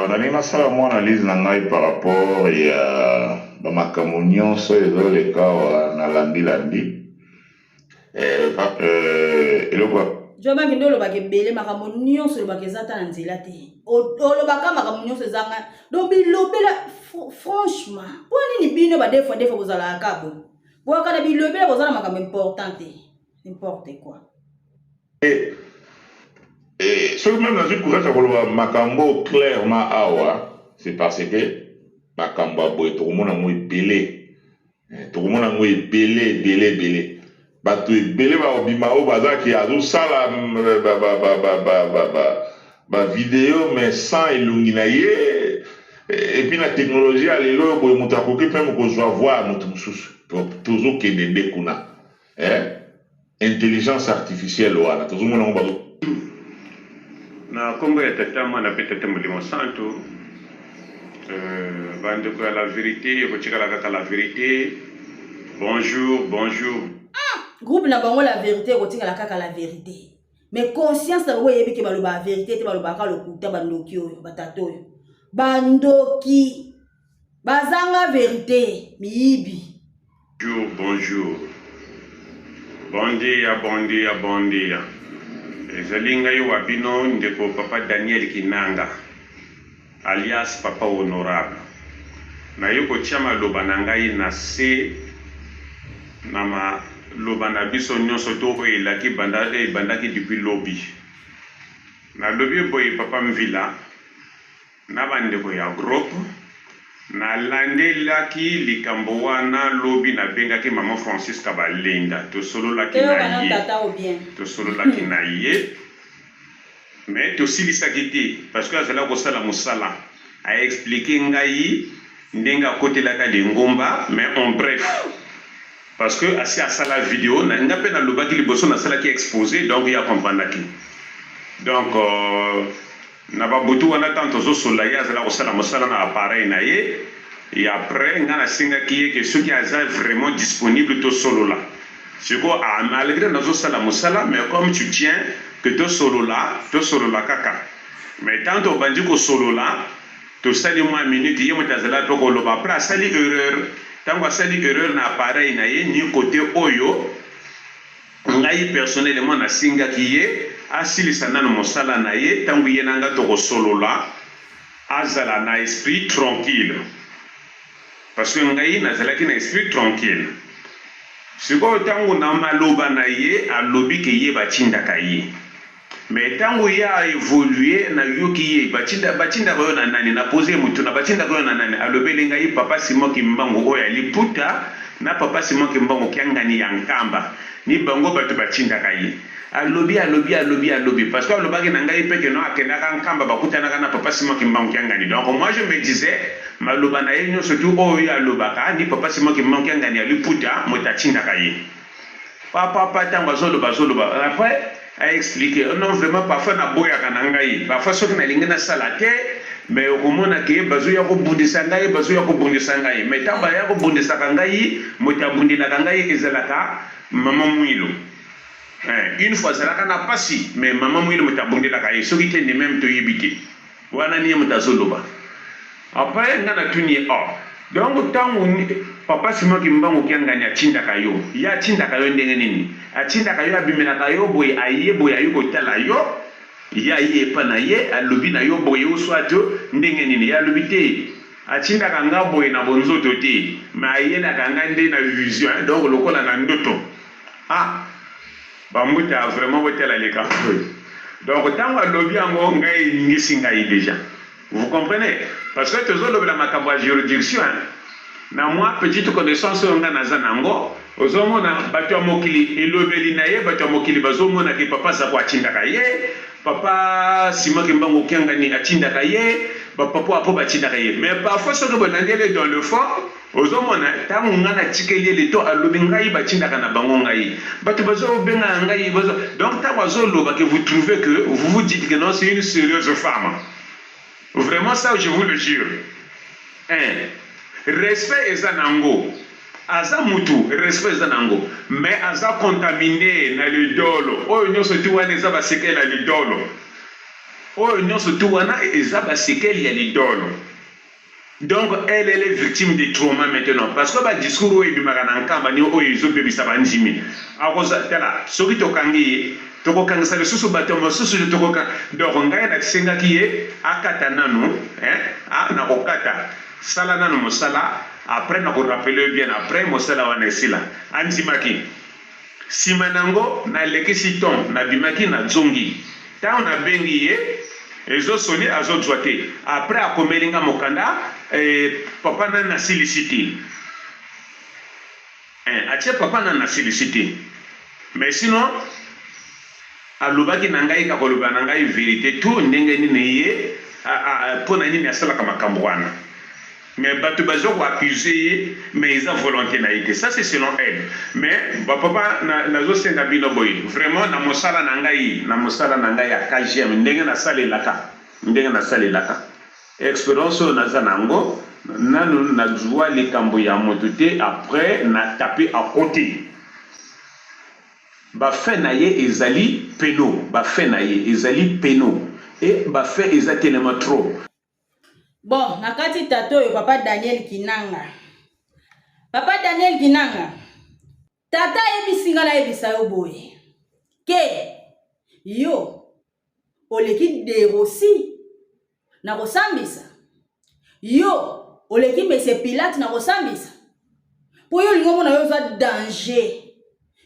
nalingi nasala mwa analyse na ngai par rapport ya ba makambo nionso ezo leka awa na landi landi eloko ya Joe Bank nde olobaka ebele makambo nyonso olobaka eza ata na nzela te olobaka makambo nyonso ezanga donc bilobela franchement mpo nini bino ba defo defo bozalaka kaka boye Bwaka na bilobela boza na makambo important te. N'importe quoi. Et, et soki meme nazwi courage ya koloba makambo clairement awa, c'est parce que makambo ya boye tokomona yango ebele. Eh, tokomona yango ebele ebele ebele. Bato ebele bakobima oyo baza ke azosala mm, ba, ba, ba, ba, ba, ba, ba, ba video mais sans elongi na ye. Et puis na technologie ya lelo oyo boye moto akoki meme kozwa voix ya moto mosusu. Tozokende nde kuna eh? Intelligence artificielle wana tozomona yango bazo Na kombo ya Tata, Mwana pe Tata Molimo Santu, ba ndeko ya la verite ekotikala kaka la verite. Bonjour, bonjour. Groupe na bango la verite ekotikala kaka la verite. Mais conscience na bango eyebi ke balobaka verite te, balobaka lokuta, bandoki oyo, batata oyo. Bandoki bazanga verite, miyibi. Bonjour, bonjour. Bon dia, bon dia, bon dia. Ezali ngai wa bino ndeko papa Daniel Kinanga alias papa honorable. Naye kotia maloba na ngai na se na maloba na biso nyonso to oyo elaki banda ebandaki depuis lobi. Nalobi boye papa Mvila na ba ndeko ya groupe na landelaki likambo wana lobi na bengaki maman Francisca Balenda tosololaki na ye tosololaki na ye mais tosilisaki te parce que azalaki kosala mosala a expliquer ngai ndenge akotelaka lingomba mais en bref parce que asi asala video na nga pe nalobaki liboso nasalaki expose donc ye a comprendaki donc euh, Na ba butu wana tango tozosolola ye azala kosala mosala na appareil na ye et après nga nasengaki ye que soki aza vraiment disponible tosolola sikoyo ah malgre nazosala mosala mais comme tu tiens que tosolola tosolola kaka mais tango tobandi kosolola tosali mua minute ye moto azalaki pe koloba après asali erreur tango asali erreur na appareil na ye ni cote oyo Ngai personnellement nasengaki ye asilisa nanu mosala na ye tango ye na nga tokosolola azala na esprit tranquille parce que ngai nazalaki na esprit tranquille sikoyo tango na maloba na ye alobi ke ye batindaka ye Mais tango ye a evoluer na yoki ye batinda batindaka yo na nani na poser ye motuna batindaka yo na nani alobeli ngai papa Simon kimbangu oyo ya liputa na papa Simon kimbangu kiangani ya nkamba ni bango batu batindaka ye alobi alobi alobi alobi parce que alobaki na ngai pe que non akendaka nkamba bakutanaka na papa Simon kimbangu kiangani donc moi je me disais maloba na ye nionso tout oyo ye alobaka ni papa Simon kimbangu kiangani ya liputa moto atindaka ye. Papa pa tango azoloba azoloba après a explique oh non vraiment parfois naboyaka na ngai parfois soki nalingi nasala te mais okomona ke bazoya kobundisa ngai bazoya kobundisa ngai mais ntango baya kobundisaka ngai moto abundelaka ngai ezalaka mama Mwilu eh, une fois azalaka na pasi mais mama Mwilu moto abundelaka ye soki te nde meme toyebi te Wana ni ye moto azoloba. Après nga natuni ye oh donc tangu papa Simon kimbangu kiangani atindaka yo ye atindaka yo ndenge nini? Atindaka yo abimelaka yo boye aye boye aye kotala yo ye aye epa na ye alobi na yo boye ou soit ndenge nini? Ye alobi te atindaka nga boye na bonzoto te mais ayelaka nga nde na vision donc lokola na ndoto ah Ba mbuta vraiment botala likambo oyo donc tango alobi yango ngai eningisi ngai dejà vous comprenez parce que tozolobela makambo ya juridiction hein na mwa petite connaissance oyo ngai naza nango ozomona bato ya mokili elobeli na ye bato ya mokili bazomona ke papa zako atindaka ye papa Simon Kimbangu Kiangani atindaka ye ba papa apo batindaka ye mais parfois soki bolandeli dans le fond Ozo mona tangu nga na tikeli ye le temps alobi ngai ba tindaka na bango ngai batu bazo benga ngai bazo donc tangu azo loba que vous trouvez que vous vous dites que non c'est une serieuse femme vraiment ça je vous le jure hein respect eza nango aza mutu respect eza nango mais aza contamine na lidolo oyo nionso tout wana eza ba sekele ya lidolo oyo nionso tout wana eza ba sekele ya lidolo. Donc elle elle est victime de trauma maintenant parce que ba discours oyo ebimaka na nkamba ni oyo ezo bebisa ba ndimi akoza tala soki tokangi ye tokokangisa lisusu bato mosusu tokoka donc ngai nasengaki ye akata nanu hein ah nakokata sala nanu mosala après nako rappeler yo bien après mosala wana esila andimaki Sima nango na lekisi temps na bimaki na zongi tango na bengi ye ezo sonne azo zua te après akomeli nga mokanda eh papa nani na silisi te eh atie papa nani na silisi te mais sinon Alobaki na ngai kaka koloba na ngai verite tout ndenge nini ye pona nini asalaka makambo wana mais batu bazo ko accuse ye mais eza volonte na ye te ça c'est selon elle mais ba papa nazo senga bino boye vraiment na mosala na ngai na mosala na ngai ya KGM ndenge nasalelaka ndenge nasalelaka experience oyo naza na yango nanu nazua likambo ya mutu te après na tape à cote. Ba fin na ye ezali peno ba fin na ye ezali peno et ba fin eza telema trop. Bon, na kati tata oyo papa Daniel Kinanga. Papa Daniel Kinanga. Tata ayebisi nga nayebisa yo boye. Ke yo oleki derosi na kosambisa yo oleki mese pilate na kosambisa mpo yo olingi omona yo oza danger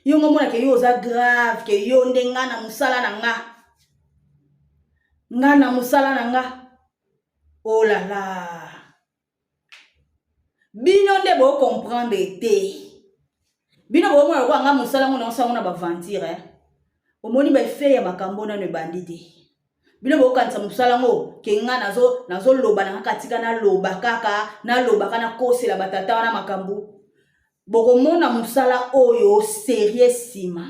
yo ngo omona ke yo oza grave ke yo nde nga na mosala na nga nga na mosala na nga olala oh bino nde bo comprendre te bino bomona lokola nga mosala ngo naosala ngo na baventure eh? Omoni ba effet ya makambo nano ebandi te. Bino bokanisa mosala ngo ke nga nazo nazo loba na kaka tika naloba kaka naloba kaka nakosela batata wana makambo. Bokomona mosala oyo serieux nsima.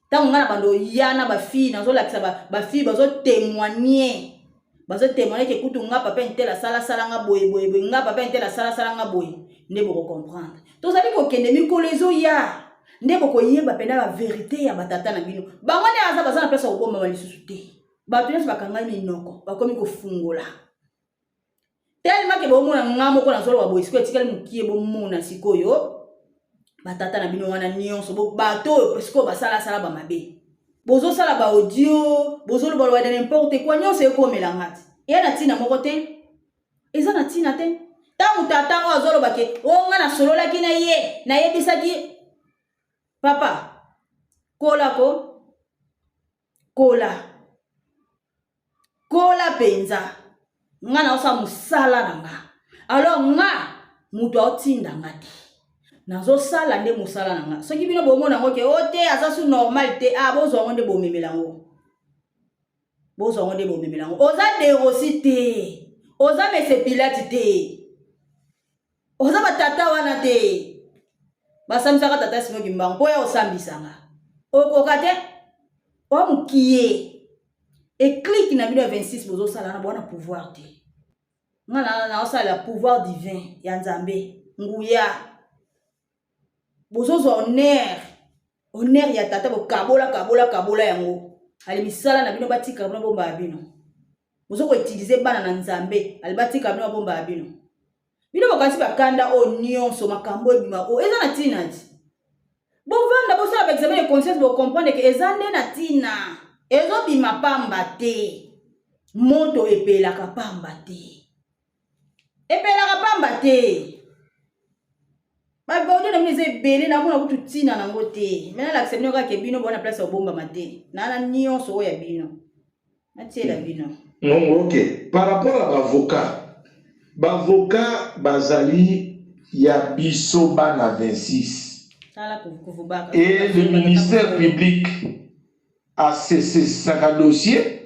Ntango nga na bando ya na ba fille nazolakisa ba, ba fille bazo témoigner. Bazo témoigner ke kutu nga papa intel asala sala nga boye boye boye, nga papa intel asala sala nga boye, nde boko comprendre. Tozali kokende mikolo ezoya nde bokoyeba pena ba verite ya batata na bino. Bango nde aza baza na place ya kobombama lisusu te. Bato nyonso bakangami minoko, bakomi kofungola. Tellement ke bomona nga moko nazoloba boye sikoyo etikali mokie bomona sikoyo batata na bino wana nyonso bato oyo sikoyo basalasala bamabe bozosala ba audio bozolobaloba de n'importe quoi nyonso ekomela nga te eya na ntina moko te eza na ntina te ntango tata oyo azoloba ke o oh, nga nasololaki na ye nayebisaki papa kola ko kola kola mpenza nga naosala mosala na nga alors nga moto aotinda nga te nazosala nde mosala na nga soki bino bomona yango ke o oh, te aza su normal te a ah, bozwa yango nde bomemela yango bozwa yango nde bomemela yango oza derosi te oza mese pilate te oza batata wana te basambisaka tata simo kimbangu mpo ya osambisanga okoka te oa mokie eklike na bino ya 26 bozosala na bwana pouvoir te nga naosalela pouvoir divin ya nzambe nguya bozozwa honneur honneur ya tata bokabola kabola kabola yango ale misala na bino batika bino bombaka bino bozo koutilize bana na nzambe ale batika bino babombaka bino bino bokanisi bakanda oyo nyonso makambo ebima oyo eza na ntina ti bovanda bosala baexamen de conscience bocomprendre ke eza nde na ntina ezobima pamba te moto epelaka pamba te epelaka pamba te babordo na bino eza ebele namona kutu ntina nango te me nalakisa bino kaka bino bona place ya kobombama te nana nyonso oyo ya bino natiela bino ngongo ok par rapport ya baavocat baavocat bazali ya biso bana 26 et le ministère public asesesaka dossier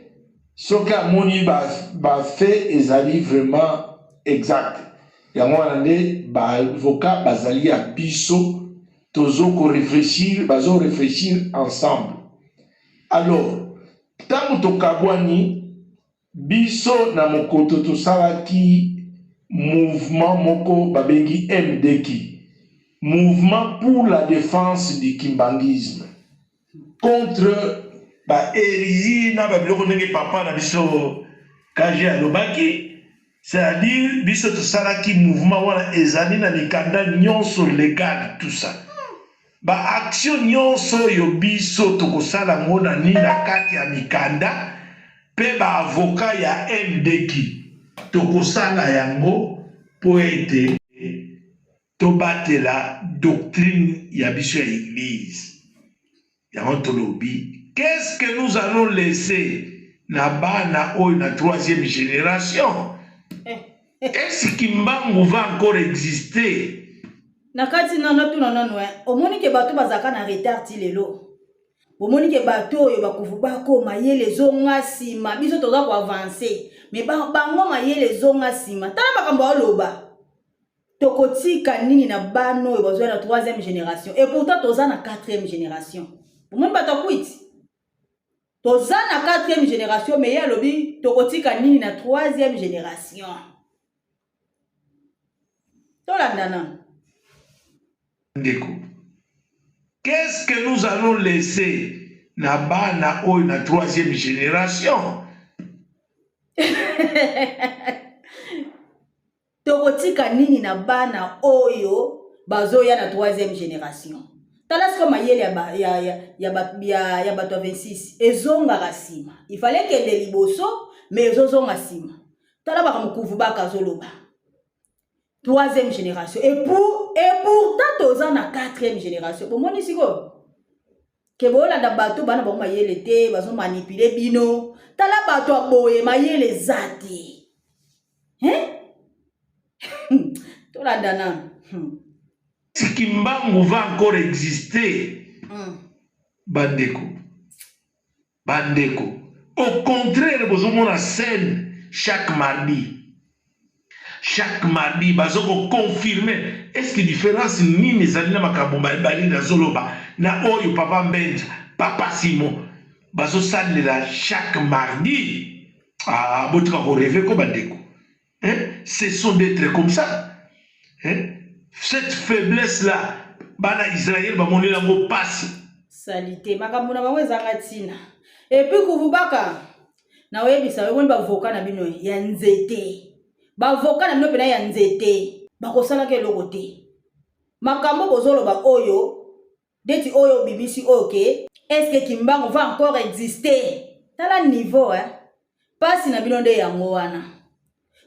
soki amoni ba, ba fait ezali vraiment exact yango wana nde ba avocat bazali ya biso tozo ko reflechir bazo reflechir ensemble alors ntango tokabwani Biso na Mokoto tosalaki mouvement moko babengi MDK, Mouvement pour la defense du Kimbanguisme, contre ba heresies na ba biloko ndenge papa na biso KG alobaki, c'est à dire biso tosalaki mouvement wana ezali na mikanda nionso legal tout ça. Ba action nionso oyo biso tokosala yango na nini na kati ya mikanda pe ba avocat ya MDQ tokosala yango po ete tobatela doctrine ya biso ya eglise. Yango tolobi qu'est ce que nous allons laisser na bana oyo na troisième generation? Est ce Kimbangu va encore exister? Na kati na natuna nanu eh, omoni ke bato bazalaka na retard ti lelo bomoni ke bato oyo bakufu bako mayele ezonga nsima biso toza koavanse me bango mayele ezonga nsima tala makambo aoloba tokotika nini na bana oyo bazwa na troisième génération et pourtant toza na quatrième génération bomoni bato ya kwiti toza na quatrième génération mais ye alobi tokotika nini na troisième génération tolanda nanu ndeko qu'est-ce que nous allons laisser na bana oyo na troisième génération Tokotika nini na bana oyo bazoya na troisième generation? Tala sikoyo mayele ya, ba, ya, ya, ya, ba, ya, ya bato ya 26 ezongaka nsima. Il fallait kende liboso mais ezozonga nsima. Tala baka mokuvu baka azoloba troisième génération et, pour, et pourtant toza na quatrième génération. Bomoni sikoyo ke bolanda bato bana bango mayele te, bazomanipule bino. Tala bato ya boye mayele eza te. Hein? Tolanda nanu. Si Kimbangu va encore exister, Bandeko, bandeko, au contraire bozomona scène chaque mardi, chaque mardi bazo ko confirmer. Est-ce que différence nini ezali na makambo mibale nazoloba na oyo papa Mbenza, papa Simon bazosalela chaque mardi? Ah, botika ko rêver ko bandeko. Hein? Cessons d'être comme ça. Hein? Cette faiblesse là, bana Israël bamoneli yango pasi. Salite, makambo na bango ezanga ntina. Et puis kuvubaka na oyebisa yo omoni bavoka na bino ya nzete bavoka na bino mpena ya nzete bakosalaka eloko te makambo bozoloba oyo Ndeti oyo obimisi oyo ke est-ce que Kimbangu va encore exister? Tala niveau hein. Pasi na bino nde yango wana.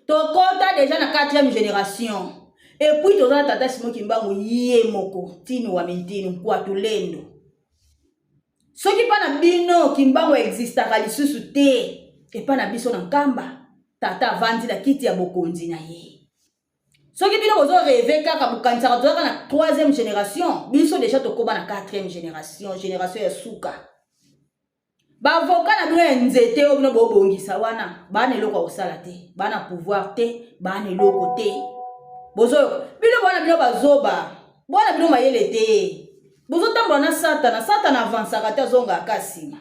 Tokota deja na quatrième génération. Et puis toza na tata Simon Kimbangu ye moko tinu wa mintinu nkwatulendo. Soki pa na bino Kimbangu existaka lisusu te epa na biso na Nkamba tata avandi na kiti ya bokonzi na ye. Soki bino bozo rêver kaka bokanisaka tozalaka na troisième génération, biso deja tokoma na quatrième génération, génération ya suka. Bavoka na bino ya nzete oyo bino bobongisa wana bana eloko ya kosala te, bana pouvoir te, bana eloko te. Bozoyoka bino bwana bino bazoba, bwana bino mayele te. Bozotambola na Satana, Satana avansaka te azongaka ka nsima.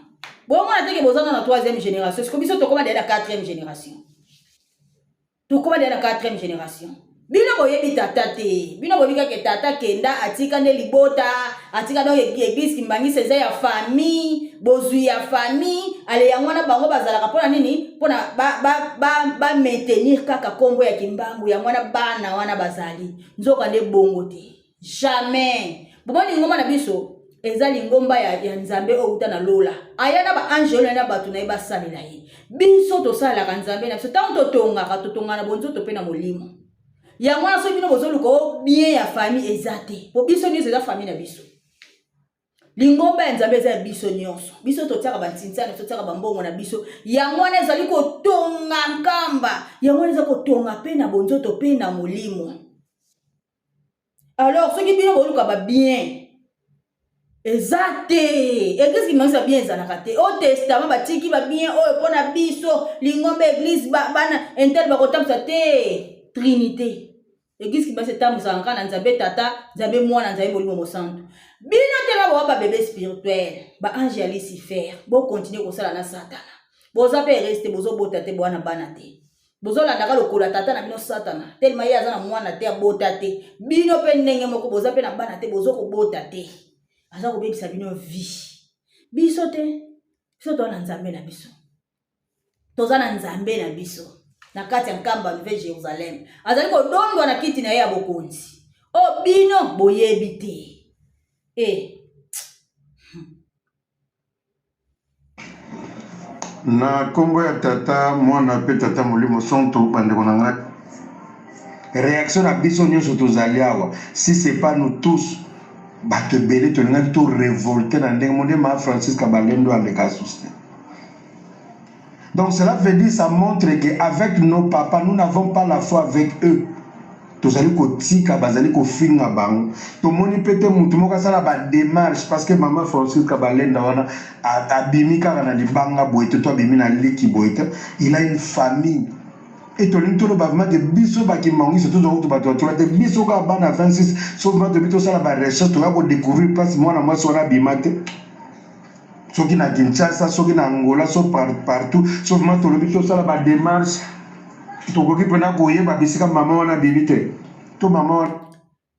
Bomona te ke boza na troisième génération, siko biso tokoma deja na quatrième génération. Tokoma deja na quatrième génération. Bino boyebi tata te. Bino boyebi kaka tata kenda atika nde libota, atika donc église Kimbanguiste eza ya famille, bozwi ya famille, ale yango wana bango bazalaka pona nini? Pona ba ba ba, ba maintenir kaka kombo ya Kimbangu, yango wana bana wana bazali. Nzoka nde bongo te. Jamais. Bomoni lingomba na biso eza lingomba ya, ya Nzambe oyo uta na lola. Aya na ba angelo na bato na ye basalela ye. Biso tosalelaka Nzambe na biso. Ntango totongaka, totongaka na bonzoto mpe na molimo. Yango wana soki bino bozoluka o bien ya famille eza te. Po biso nyonso eza famille na biso. Lingomba ya Nzambe eza ya biso nyonso. Biso totiaka bantintia na biso, totiaka bambongo na biso. Yango wana ezali kotonga Nkamba. Yango wana eza kotonga mpe na bonzoto mpe na molimo. Alors soki bino boluka ba bien eza te eglise kimangisa bien ezalaka te o testament batiki ba bien oyo mpo na biso lingomba eglise bana intel bakotambwisa te trinité eglise kimangisa etambwisaka kaka na nzambe tata nzambe mwana nzambe molimo mosantu bino te na boa babebe spirituel ba ange ya lucifer bokontinue kosala na satana boza mpe erese te bozobota te boa na bana te Bozolandaka lokola tata na bino satana telema ye aza na mwana te abota te bino pe ndenge moko boza pe na bana te bozo kobota te aza kobebisa bino vie biso te biso toza na nzambe na biso toza na nzambe na biso na kati ya nkamba nouvelle Jérusalem azali kodondwa na kiti na ye ya bokonzi o oh, bino boyebi te e Na kombo ya tata mwana pe tata molimo santu bandeko na ngai reaction na biso nyonso tozali awa si c'est pas nous tous bato ebele tolingaki to revolte na ndenge monde ma Francis Kabalendo aleka susu te. Donc cela veut dire ça montre que avec nos papas nous n'avons pas la foi avec eux. Tozali kotika bazali kofinga bango. Tomoni pe te mutu moko asala ba demarche parce que maman Francisca Balenda wana abimi kaka na libanga boye te to abimi na liki boye te. Il a une famille. Et tolingi toloba vraiment que biso ba kimbanguiste tozwa kutu bato ya tola te biso kaka bana 26 so vraiment toyebi tosala ba recherche toya ko découvrir place mwana mwasi wana abima te. Soki na Kinshasa, soki na Angola, so partout, so vraiment tolobi tosala ba demarche, tokoki pena koyeba bisika mama wana abimi te. To mama wana.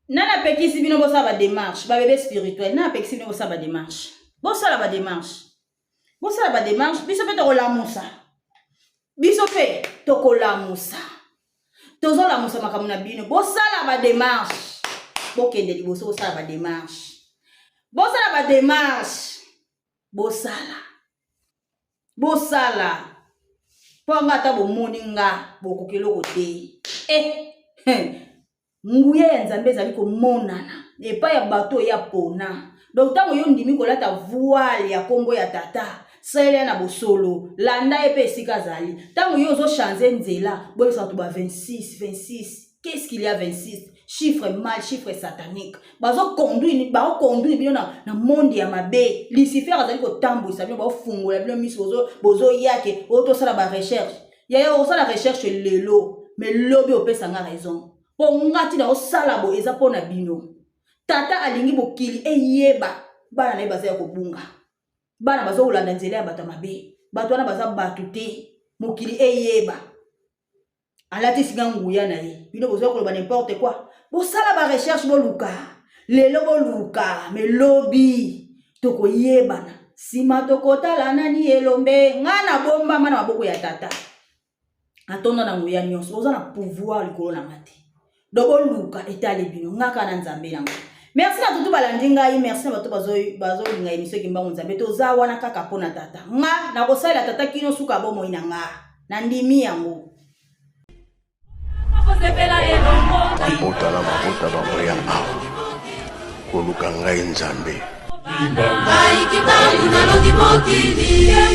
Nani apekisi bino bosala ba demarche, ba bebe spirituel, nani apekisi bino bosala ba demarche? Bosala ba demarche. Bosala ba demarche, biso pe tokolamusa. Biso pe tokolamusa. Tozolamusa makambo na bino. Bosala ba demarche. Bokende liboso bosala ba demarche. Bosala ba demarche. Bosala. Bosala. Mpo nga ata bomoni nga bokoki eloko te. Eh. Nguya ya Nzambe ezali komonana epai ya bato oyo ye apona. Donc ntango yo ondimi kolata voile ya nkombo ya Tata, salela ye na bosolo, landa ye mpe esika azali. Ntango yo ozo changer nzela, boyebisa bato ba 26, 26, qu'est-ce qu'il y a 26? Chiffre mal, chiffre satanique. Bazo conduire, bao conduire bino na, na monde ya mabe. Lucifer azali kotambwisa bino, baofungola bino miso, bozo, bozo yake, oyo tosala ba recherche. Yaya okosala recherche lelo mais lobi opesa nga raison po nga tina osala bo eza po na bino. Tata alingi mokili eyeba bana na ye baza ya kobunga. Bana bazo kolanda nzela ya bato ya mabe. Bato wana baza bato te. Mokili eyeba. Alatisi nga nguya na ye. Bino bozo koloba n'importe quoi. Bosala ba recherche boluka. Lelo boluka, mais lobi tokoyebana. Sima tokotala nani elombe. Nga na bombama na maboko ya tata. Atonda na nguya nyonso. Boza na pouvoir likolo na nga te. Donc boluka etali bino. Nga kaka na Nzambe na nga. Merci na tutu balandi ngai, merci na bato bazolinga émission Kimbangu Nzambe. Toza wana kaka mpo na tata. Nga nakosalela tata kino suka bomoi na nga. Nandimi yango. Mabota na mabota bakoya awa koluka ngai Nzambe. Ngai Kimbangu nalongi mokili.